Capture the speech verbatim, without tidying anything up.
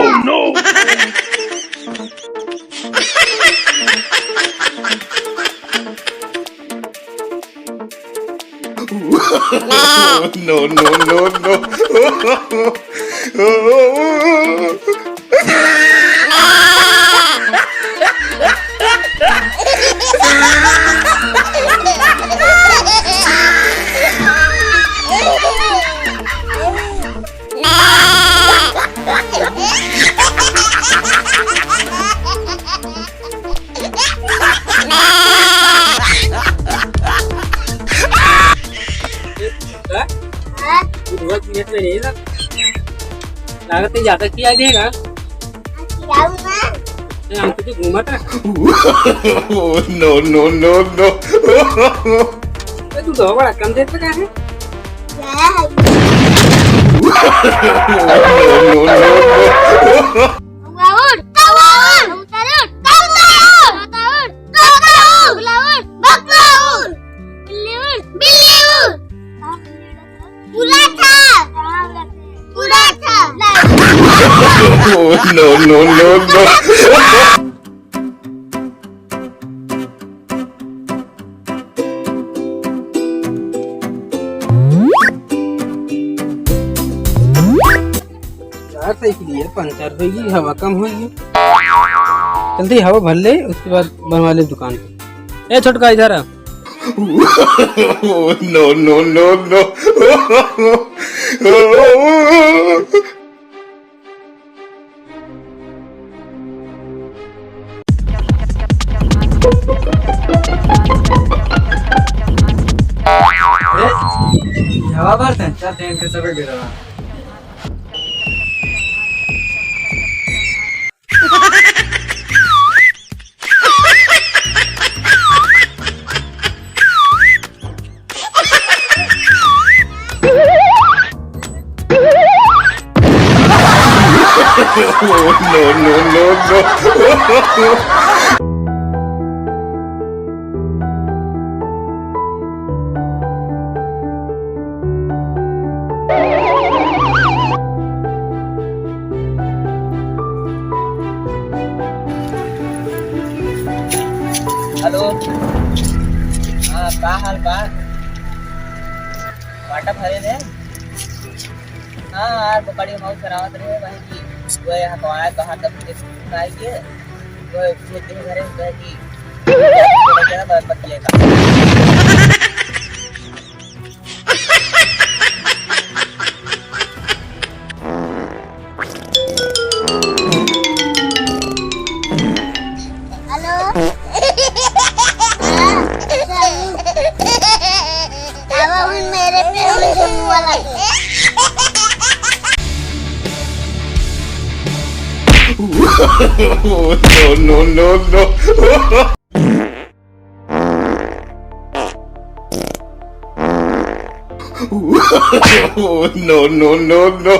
Oh no! No, no, no, no. का? हाँ? तू धोआ चुनिया तो नहीं ना? लागत है ज्यादा किया देगा। हाँ, खिलाऊं ना। ए, हम तो घूमत रह। No, no, no, no। ए, तू दो बड़ा कम देर पे का है? ज्यादा है। No, no, no, no। कौआ उड़, कौआ उड़, कबूतर उड़, कबूतर उड़, तोता उड़, तोता उड़, बगुला उड़, बगुला उड़, बिल्ली उड़, बिल्ली उड़। पूरा था, पूरा था। No, no, no, no। यार, साइकिल ये पंचर होइगी, हवा कम होइगी। जल्दी हवा भर ले, उसके बाद बनवा ले दुकान पे। ए छोटका, इधर आ। No, no, no, no। ए, हवा भर तन, चल, ट्रेन के सफर गिरा। No, no, no, no। हेलो। हाँ, का हाल बा? बाटा भरे रहे? हाँ यार, पकड़ी मऊ करावत रहे, वही की वो यहाँ कमाया कहाँ तक के सुनाई के, वो पूछे के घरे कहे कि क्या पतिया का। हेलो। अब उन मेरे पे उन झुमू वाला के। No, no, no, no। No, no, no, no।